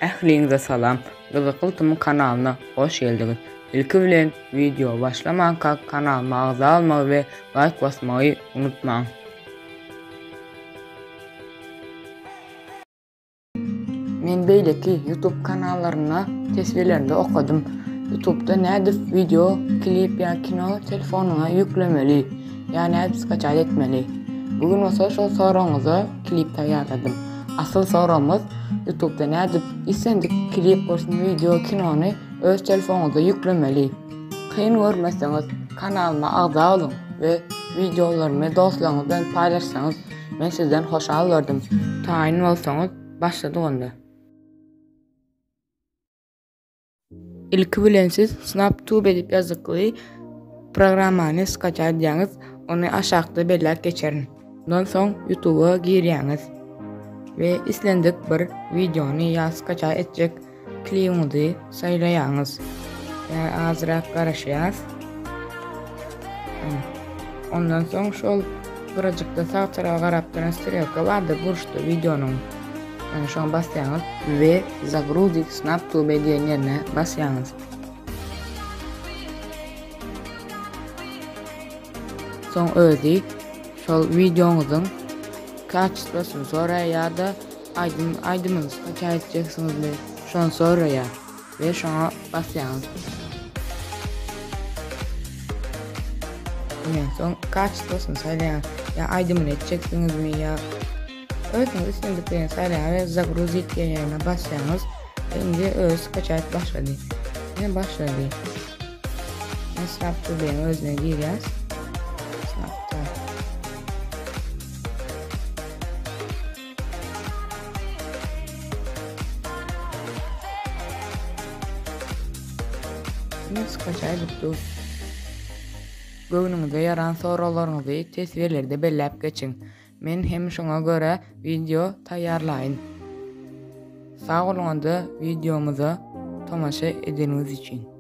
Ähliňize salam, Gyzykly Tm kanalyna hoş geldiňiz. Ilki bilen wideo başlamanka kanalyma agza bolmagy we laýk basmagy unutmaň. Men beýleki YouTube kanallarynda teswirlerinde okadym. YouTube'da nädip wideo, klip ýa kino telefonyňa ýüklemeli ýa nädip skaçat etmeli. Bu gün bolsa şol soragyňyza klip taýýarladym. Asyl soragymyz YouTube'da nädip islendik klip bolsun wideo, kinony öz telefonyňyza ýüklemeli. Kyn görmeseňiz kanalyma agza boluň we wideolarymy dostlaryňyz bilen paýlaşsaňyz Men sizden hoşal bolardym. Taýyn bolsaňyz, başladyk onda. Ilki bilen siz SnapTube diýip ýazykly programmany skaçat edýäňiz, ony aşakda belläp geçerin. Ondan soň YouTube-a girýäňiz we islendik bir wideony ýa skaçat etjek Kliňizi saýlaýaňyz. Ýa azrak garaşýas. Ondan soň şol gyrajykda sag tarapa garap duran strelka bardyr burçda wideonyň. Ýani şoňa basýaňyz we zagruzit SnapTube diýen ýerine basýaňyz. Soň özi şol wideoňyzyň kaçestwosyny soraýar ýa-da Aýdym aýdymyny skaçat etjeksiňizmi şony soraýar we şoňa basýaňyz. Ondan soň kaçestwosyny saýlaýaňyz ýa aýdymyny etjeksiňizmi ýa özüňiz islendik birini saýlaýaňyz we zagruzit diýen ýerine basýaňyz we indi özi skaçat başlady. Ine başlady. Snapchat-yň özüne girýäs. Snapchat. Ine skaçaý edip dur. Göwnüňize ýaran soraglaryňyzy teswirlerde belläp geçiň. Men hem şoňa görä wideo taýýarlaýyn. Sag boluň onda wideomyza tomaşa edeniňiz üçin.